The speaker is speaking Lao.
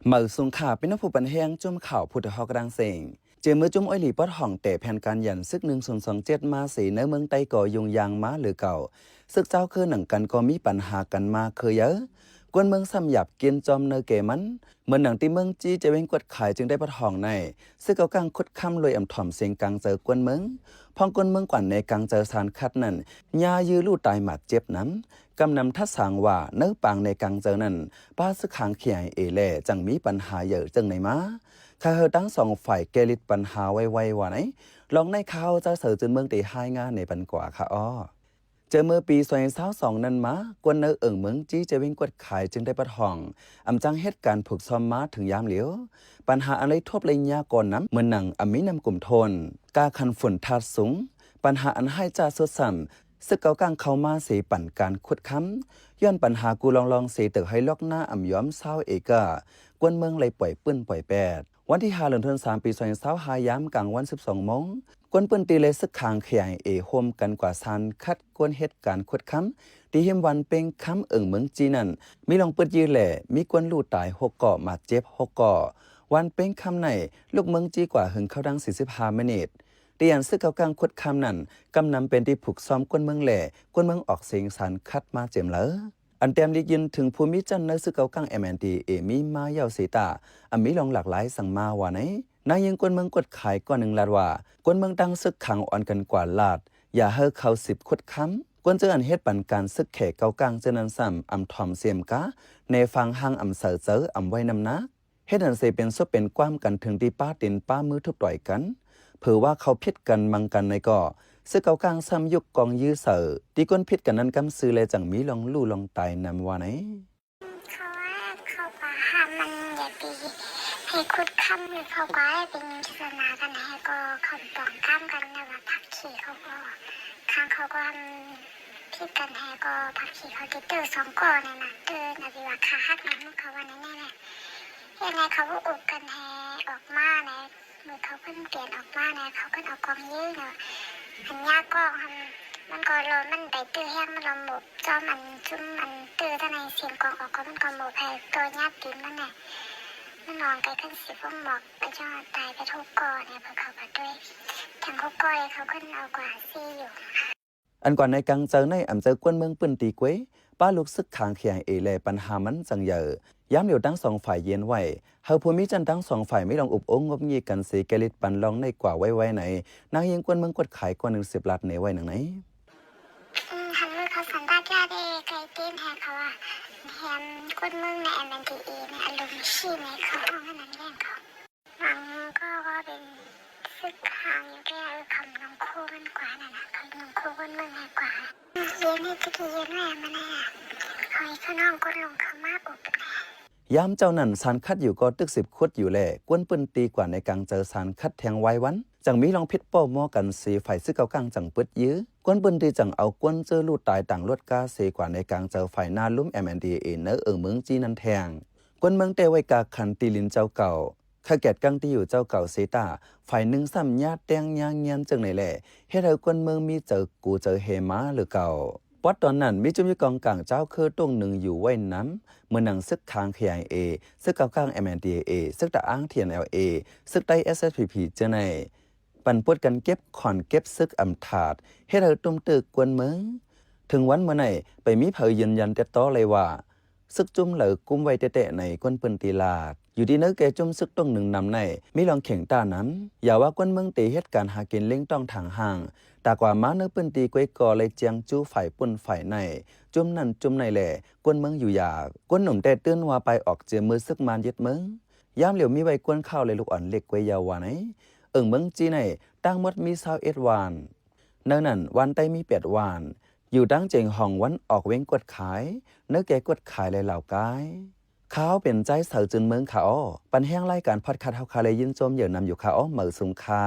ເໝີສູງຄ່ະ ພີ່ນ້ອງຜູ້ປັນແຮງ ຈຸ້ມຂ່າວຜູ້ເທົ່າຮອກກະດັງເສັງ. ເຈາະມື້ຈຸ້ມອ້ອຍຫຼີປອດຫ້ອງແຕ່ແຜນການຢັນຊຶກໜຶ່ງສູນສອງເຈັດມາເສ ໃນເມືອງໃຕ້ກໍຍຸງຍາງມາຫຼືເກົ່າ. ຊຶກເຈົ້າຄືໜັງກັນກໍມີປັນຫາກັນມາຄືເຢີ. ກວນເມືອງຊ້ຳຢາບກິນຈອມເນີແກ່ມັນ. ເໝືອນໜັງທີ່ເມືອງຈີ ແຂວງວຽງກວດຂາຍ ຈຽງໃຕ້ປອດຫ້ອງໃນ ຊຶກເກົ້າກ້າງຂຸດຄຳໂດຍອຳຖອມສຽງກາງເຈີກວນເມືອງ. ພ້ອມກວນເມືອງກວ່າແນກາງເຈີສານຄັດນັ້ນ ຍາວຢື້ລູກຕາຍໝາດເຈັບນຳ. ກຳນຳທັດສາງວ່າ ໃນປາງແນກາງເຈີນັ້ນ ປະຊາຊົນ ເຄໄອເອ ແລະ ຈັ່ງມີປັນຫາເຢີເຊິ່ງໃນມາ. ຂະເຮີຕາງສອງຝ່າຍແກ້ລິດປັນຫາໄວໆ ວ່າໃນ. ລອງໃນຂ່າວ ເຈົ້າເສີຈືນເມືອງ ໄດ້ຮາຍງານໃນບັນກວາຂະອໍ. ເຈີເມື່ອປີສອງພັນຊາວສອງນັ້ນມາ ກວນໃນເອີ່ງເມືອງຈີ ແຂວງວຽງກວດຂາຍ ຈຽງໃຕ້ປອດຫ້ອງ ອຳຈັ່ງເຮັດການຜູກຊ້ອມມາເຖິງຍາມຫຼຽວ. ປັນຫາອັນໄດ້ທົບໄລຍະກ່ອນນຳ ເໝືອນໜັງອຳມີນ້ຳກົມໂທນ ກາຄັນຝຸ່ນທາດສູງ. ປັນຫາອັນຮ້າຍຊາສຸດຊ້ຳ ຊຶກເກົ້າກ້າງເຂົ້າມາເສ ປັນການຂຸດຄຳ ຍ້ອນປັນຫາກູ່ລອງໆ ເສເຕີກໄຮ່ລອກນາອຳຍອມຊາວເອເກີ ກວນເມືອງໄດ້ປ່ອຍປືນປ່ອຍແປດ. ວັນທີຫ້າ ເດືອນທັນວາ ປີສອງພັນຊາວຫ້າ ຍາມກາງວັນສິບສອງໂມງ ກວນພື້ນທີ່ ແລະ ຊຶກກາງເຄໄອເອ ຮ່ວມກັນກວາດສານຄັດກວນເຮັດການຂຸດຄຳ ທີ່ຫິມວັນເປັງຄຳ ເອີ່ງເມືອງຈີນັ້ນ ມີລອງປຶດຢື້ ແລະ ມີກວນລູກຕາຍຫົກເກາະ ໝາດເຈັບຫົກເກາະ. ວັນເປັງຄຳໃນ ລູກເມືອງຈີກວ່າເຖິງເຂົ້າທັງສີ່ສິບຫ້າມິນິດ. ທີ່ອັນຊຶກເກົ້າກ້າງຂຸດຄຳນັ້ນ ກຳນຳເປັນທີ່ຜູກຊ້ອມກວນເມືອງ ແລະ ກວນເມືອງອອກສຽງສານຄັດມາເຈັມເລີ. ອັນແຕ້ມຫຼີກຢືນເຖິງພູມີຈັນໃນຊຶກເກົ້າກ້າງ MNDAA ມີມາຍາວເສຕາ ອຳມີລອງຫຼາກຫຼາຍສັງມາວ່າໃນ. ນາງຍິງກວນເມືອງກວດຂາຍກ້ອນໜຶ່ງລາດວ່າ ກວນເມືອງຕັ້ງຊຶກຂັງອ່ອນກັນກວ່າລາດ ຢ່າໃຫ້ເຂົາສິບຂຸດຄຳ. ກວນເຈີອັນເຮັດປັນການຊຶກແຂກເກົ້າກ້າງເຈີນັ້ນຊ້ຳ ອຳຖອມເສມກາ ແນຟັງຮ່າງອຳເສີເຈີອຳໄວ້ນ້ຳໜັກ. ເຮັດອັນເສເປັນສົບເປັນກວາມກັນ ເຖິງທີ່ປາຕີນປາມືທຸບຕ່ອຍກັນ. ເຜີວ່າເຂົາຜິດກັນມັງກັນໃນກໍ ຊຶກເກົ້າກ້າງຊ້ຳຍຸກກອງຢື້ເສີ ທີ່ກວນຜິດກັນນັ້ນກຳຊື່ ແລະ ຈັ່ງມີລອງລູກລອງຕາຍນຳວ່າໃນ. ເຂົາວ່າ ເຂົາກະຫ້າມມັນຢ່າໄປໃຫ້ຂຸດຄຳ ເຂົາກະໃຫ້ເປັນສາສະໜາກັນ ໃຫ້ກໍຄຳປອງກາມກັນ ແລ້ວວ່າພາຄີເຂົາກໍ ຂ້າງເຂົາກໍ ຜິດກັນ ໃຫ້ກໍພາຄີເຂົາຕິດຕື່ສອງກໍນີ້ນະ ຕື່ອັນທີ່ວ່າຂາຫັກນະ ເຂົາວ່າແນວນັ້ນແຫຼະ. ເຮັດໃຫ້ເຂົາອຸກັນໃຫ້ອອກມາແນະ ມື້ເຂົາເພິ່ນປ່ຽນອອກມາແນະ ເຂົາເພິ່ນເອົາກອງຍິງເນາະ ອັນຍາກອງຫັ້ນ ມັນກໍໂລ ມັນໄປຕື້ແຮງ ມັນລະໝົບຈອມ ອັນຊຸມ ອັນຕື້ທາງໃນສຽງກອງອອກ ກໍມັນກໍໝົບໃຫ້ໂຕຍາຕີນມັນແນະ ມັນນອນໄກຂຶ້ນຊິພົງໝອກ ໄປຈອນຕາຍໄປທຸກກໍແນະ ເພິ່ນເຂົາກໍດ້ວຍ ທັງຫົກກໍເລີຍ ເຂົາຂຶ້ນເອົາກວ່າສີ່ຢູ່. ອັນກວ່າໃນກາງເຈີໃນ ອຳເຈີກວນເມືອງພື້ນທີ່ກວຍ ປະລຸກຊຶກຂາງ ເຄໄອເອ ແລະ ປັນຫາມັນຈັ່ງເຢີ. ຍາມດຽວທັງສອງຝ່າຍເຢັນໄວ້ ເຮົາຜູ້ມີຈັນທັງສອງຝ່າຍມີລອງອຸບອົງງົບງິ້ກັນເສ ແກ້ລິດປັນລອງໃນກວ່າໄວໆໃນ ນາງຍິງກວນເມືອງກວດຂາຍກວ່າໜຶ່ງສິບລັດເນໄວ້ໜັງໃນ. ອືມ ຫັ້ນເລີຍ ເຂົາສັນຕາກຢາເດ ໄກ່ຕີນໃຫ້ເຂົາວ່າ ແຮມກວນເມືອງໃນ MNDAA ໃນອາລົມຊີ້ໃນເຂົາເອົານັ້ນແຍ່ງເຂົາ. ບາງກໍວ່າເປັນຊຶກຫາງຢູ່ແກ່ຄຳນຳໂຄມັນກວ່ານັ້ນນະ ຄຳນຳໂຄຄົນເມືອງໃຫ້ກວ່າ ເຢັນໃຫ້ຕະກີ້ເຢັນແມ່ມາແນ່ ເຂົາໃຫ້ຂະນ້ອງກົດລົງເຂົ້າມາອົບແນ່. ຍາມເຈົ້ານັ້ນ ສານຄັດຢູ່ກໍຕຶກສິບຂຸດຢູ່ແລະ ກວນພື້ນທີ່ກວ່າໃນກາງເຈີສານຄັດແທງວາຍວັນ ຈັ່ງມີລອງຜິດປ້ອມມໍກັນເສ ຝ່າຍຊຶກເກົ້າກ້າງຈັ່ງປຶດຢື້ ກວນພື້ນທີ່ຈັ່ງເອົາກວນເຈີລູກຕາຍຕາງລົດກາເສ ກວ່າໃນກາງເຈີຝ່າຍໜ້າລຸ່ມ MNDAA ໃນເອີ່ງເມືອງຈີນັ້ນແທງ. ກວນເມືອງແຕ້ໄວ້ກາກຂັນທີ່ດິນເຈົ້າເກົ່າ ຂະແກດກັ້ງທີ່ຢູ່ເຈົ້າເກົ່າເສຕາ ຝ່າຍໜຶ່ງຊ້ຳຍາແຕ່ງຍາງຽນເຊິ່ງໃນແລ ເຮັດໃຫ້ຄົນເມືອງມີເຈີກູເຈີເຮມາຫຼືເກົ່າ. ປັດຕອນນັ້ນ ມີຈຸ້ມຍຶດກອງກາງເຈົ້າຄືຕົງໜຶ່ງຢູ່ໄວ້ນຳ ເໝືອນໜັງຊຶກຂາງ KIA, ຊຶກເກົ້າກ້າງ MNDAA, ຊຶກຕະອາງ TNLA, ຊຶກໄຕ້ SSPP ເຈົ້າໃນ ປັ່ນປົດກັນເກັບຂອນເກັບຊຶກອຳທາດ ເຮັດໃຫ້ຕຸ້ມຕື້ກວນເມືອງ. ເຖິງວັນມື້ໃນ ໄປມີໃຜຢືນຢັນແຕ່ຕໍ່ໄດ້ວ່າ ຊຶກຈຸ້ມເລີກຸ້ມໄວ້ແຕະໆໃນຄົນພື້ນທີ່ລາດ. ຢູ່ທີ່ເນີແກ່ຈຸ້ມຊຶກຕົງໜຶ່ງນຳໃນ ມີລອງເຄັ່ງຕ້ານຳ ຢ່າວ່າຄົນເມືອງເຕເຮັດການຫາກິນເລ້ງຕ້ອງທາງຫ້າງ ຕາກວ່າມາເນີພື້ນທີ່ກ້ວຍກໍໄດ້ຈຽງຈູ້ຝ່າຍປຸ້ນຝ່າຍໃນ ຈຸ້ມນັ້ນຈຸ້ມໃນແລ ຄົນເມືອງຢູ່ຢາກ. ຄົນໜຸ່ມແຕ່ຕື່ນວ່າໄປອອກເຈືອມືຊຶກມານຍຶດເມືອງ ຍາມຫຼຽວມີໄວ້ກວນເຂົ້າແລລູກອ່ອນເລັກກ້ວຍເຍົາວ່າໃນ ເອີ່ງເມືອງຈີໃນ ຕັ້ງໝົດມີຊາວເອັດບ້ານ ໃນນັ້ນບ້ານໃຕ້ມີແປດບ້ານ ຢູ່ທາງເຈງຫ້ອງວັນອອກວຽງກວດຂາຍ ເນີແກ່ກວດຂາຍແລລາວກາຍ. ຂ່າວເປັນໃຈເສົຈືນເມືອງຄ່າອໍ ປັນແຮງລາຍການພອດຄາດເຮົາຄ່າແລຍິນຊົມເຢີນຳຢູ່ຄ່າອໍ ເໝີສູງຄ່າ.